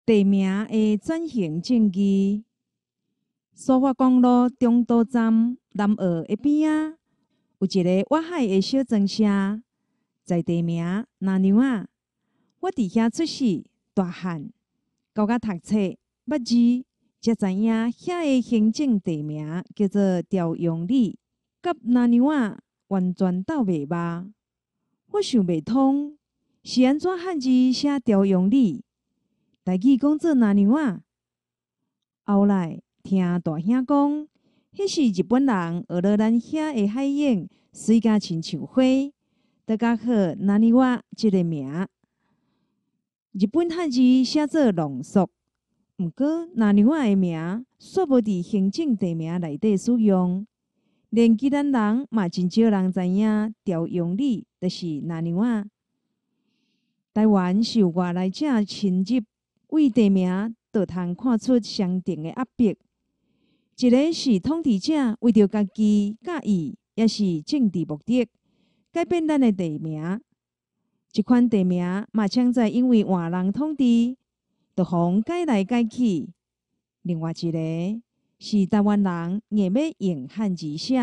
地名的轉型正義，蘇花公路中途站南澳的邊仔，有一个倚海的小莊城，在地名那娘仔。我佇遐出世、大漢，到甲讀冊、捌字，才知影遐的行政地名叫做朝陽里，佮那娘仔完全鬥袂峇。我想袂通，是按怎漢字寫朝陽里，台語講做那娘仔。後來聽大兄講，彼是日本人學落咱遐的海景，媠甲親像花，就共號那尼瓦這个名。日本漢字寫做濃縮，毋過那娘仔的名煞無佇行政地名內底使用，連宜蘭人嘛真少人知影朝陽里就是那娘仔。台灣受外來者侵入，對地名就通看出相當的壓迫。一个是統治者為著家己佮意，抑是政治目的，改變咱的地名。這款地名嘛，常在因為換人統治，就予改來改去。另外一个是台灣人硬欲用漢字寫，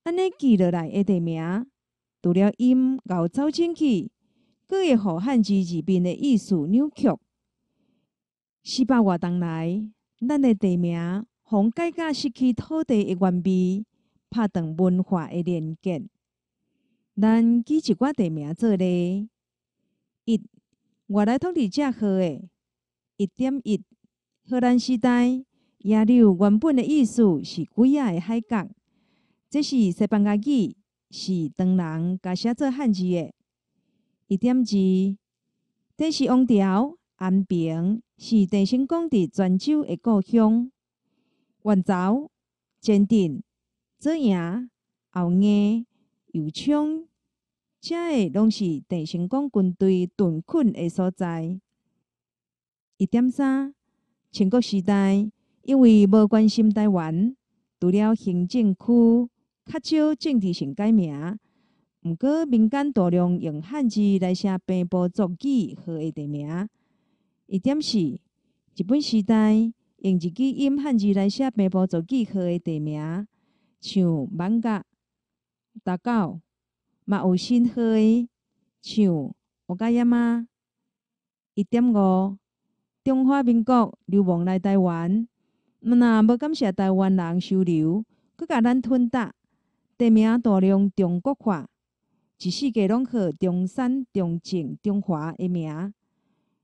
按呢記落來的地名，除了音𠢕走進去，閣會予漢字字面的意思扭曲。四百外冬來，咱的地名予改甲失去土地的原味，拍斷文化的連結。咱舉一寡地名做例：一、外來統治者號的；1.1，荷蘭時代，野柳原本的意思是鬼仔的海角，這是西班牙語，是唐人共寫做漢字的。1.2，鄭氏王朝安平是鄭成功佇泉州的故鄉。元朝、前鎮、左營、後營、右昌，遮个攏是鄭成功軍隊屯墾的所在。1.3，清國時代，因為無關心台灣，除了行政區較少政治性改名，毋過民間大量用漢字來寫平埔族語號的地名。1.4，日本時代用日語音漢字來寫平埔族語號的地名，像艋舺、大狗，嘛有新號的，像岡山。1.5，中華民國流亡來台灣，毋若無感謝台灣人收留，閣共咱吞併，地名大量中國化，一四季攏號中山、中正、中華的名。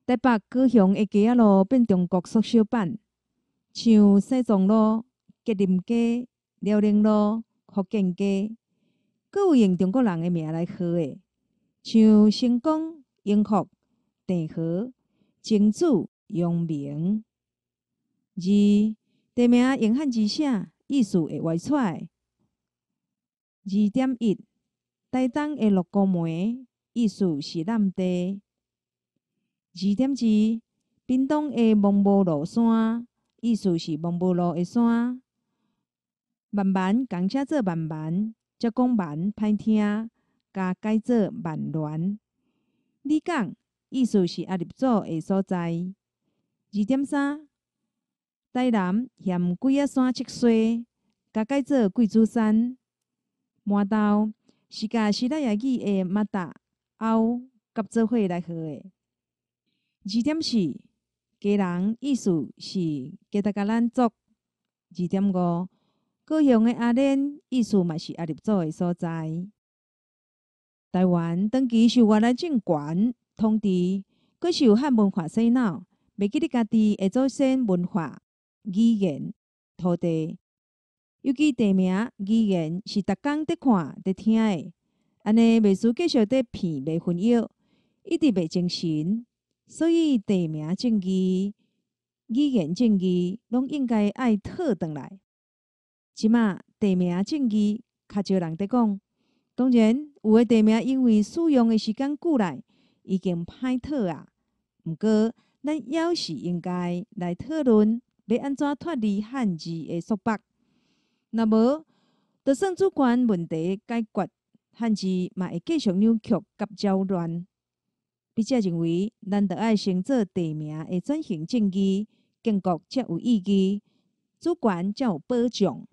台北、高雄的街仔路變中國縮小版，像西藏路、吉林街、遼寧路、福建街，閣有用中國人的名來號的，像成功、永福、鄭和、曾子、陽明。二、地名用漢字寫，意思會歪蹉。2.1，台東的鹿谷梅，意思是湳地。2.2，屏東的茫無路山，意思是茫無路的山。萬巒共寫做萬蠻，才講蠻歹聽，共改做萬巒。里港意思是阿立祖的所在。2.3，台南嫌鬼仔山七衰，共改做貴子山。麻豆是共西拉雅語的馬達歐合做伙來號的。2.4，基隆意思是基達嘉蘭族。2.5，高雄的阿蓮意思嘛是阿立祖的所在。台灣長期受外來政權統治，閣受漢文化洗腦，袂記得家己的祖先文化、語言、土地，尤其地名、語言是逐工佇看、佇聽的，按呢袂輸繼續佇騙迷魂藥，一直袂精神。所以地名正義、語言正義，攏應該愛討轉來。這馬地名正義較少人佇講，當然有的地名因為使用的時間久來，已經歹討啊。毋過咱猶是應該來討論，欲按怎脫離漢字的束縛。若無，就算主權問題解決，漢字嘛會繼續扭曲佮攪亂。筆者認為，咱著愛先做地名的轉型正義，建國才有意義，主權才有保障。